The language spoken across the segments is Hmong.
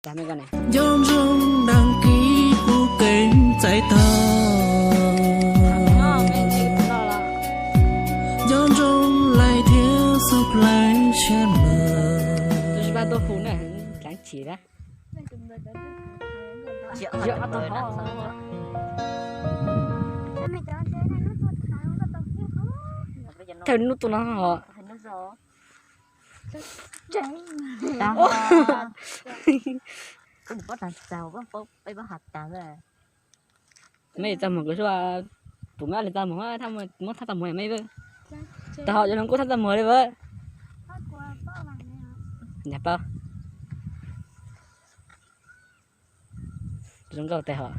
Nco ntsoov đăng ký kuv kênh txais tog. Nco ntsoov like thiab subscribe share mog. Thawj hnub tuaj no ho. Mej txaj muag kuv xwb, tus mej li txaj muag, muab thaj txaj muag mej. Tag ho cov hluas nkauj thaj txaj muag li a. Yog paub. Zoo nkauj tes hos.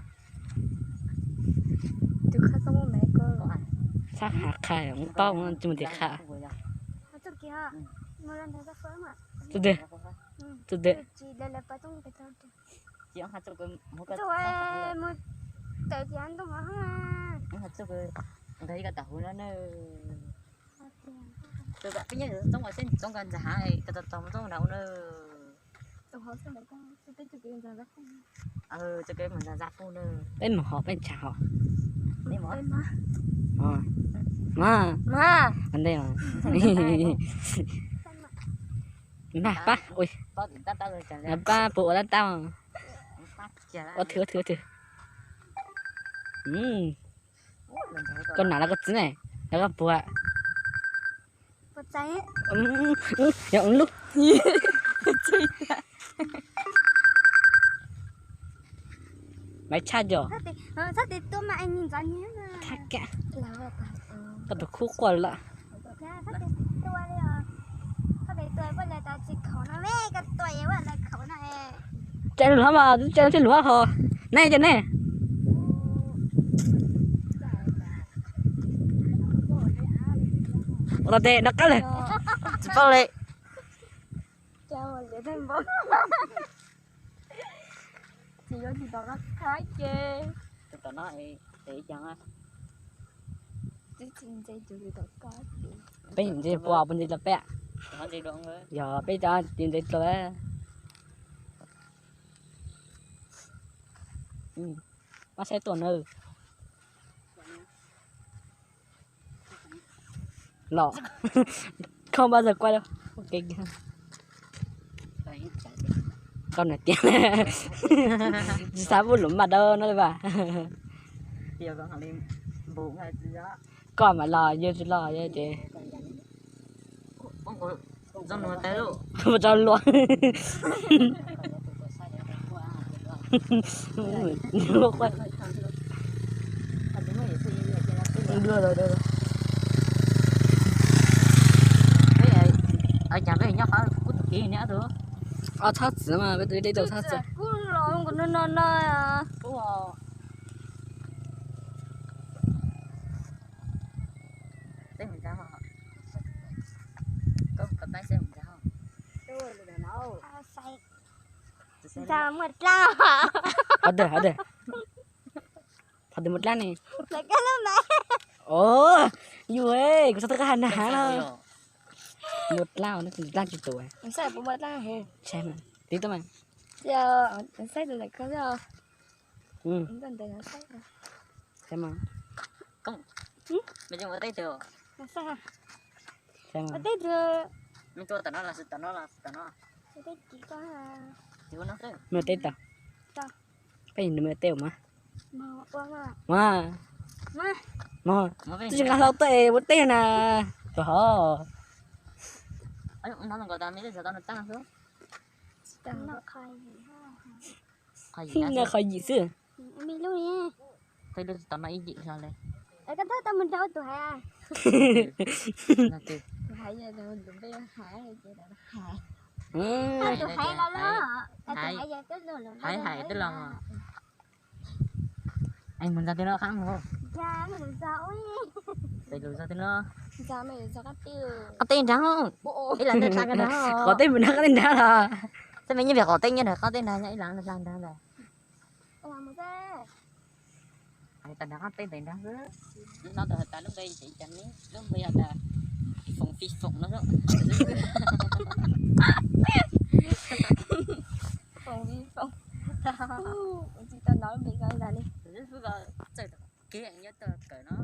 Txhab ha qha, paub tsis muaj tes qha. Tus twg? Tus twg? Peb mus hov peb ntshav hov. Mas, mas, pab, pab puas ua tab tab. Ua thwm, ua thwm, ua thwm. Koj nam los koj txiv ne, los koj puas? Yog lub. Maiv tshaj yog. Koj tus khub quaj lawm. Tsa lub hov mas, tsa lub hov hos. Nej, tsa nej. Ua tes nov qab lawm. Tsis paub li. Peb ntse puas, puas ntse rau peb? Yog peb cov ntse rau. Pab saib tuaj na. Los. Không bao giờ quay đâu. Koj niam tiag. Tsis xav pub lus maj dawb no li vas. Koj mam los, yog tsis los yog ces. Ua rau luag. Ob txhob txwv mas peb tus dej tau txhob txwv. Qhov twg, qhov twg? Qhov twg muaj dlaab ne? Os, yus, kuv txhob twb qab has na has no. Muaj dlaab, dlaab tsis tus. Tib tug mas. Muaj teb tau. Peb nws muaj teb mas. Mas, mas twb tsis nqa hlau tuaj es ua teb na. Tus hov. Noj qhov yim xwb. Hais hais twb los. Mus ntxog twg no qab mus. Qab teb nrag. Ib las qab teb nrag. Qab teb nrag los. Xab me nyob pem qab teb nyob nrag qab teb nrag, ib las qab nrag ntag. Hais tag nrag qab teb nrag xwb. No tas has tas lub npe ces cas ne, lub npe has tas Foom Fij Foom no xwb. Foom, Foom, tsis tau hnov lub npe ko ntag li. Txawj tau kev nyob tau kawm no.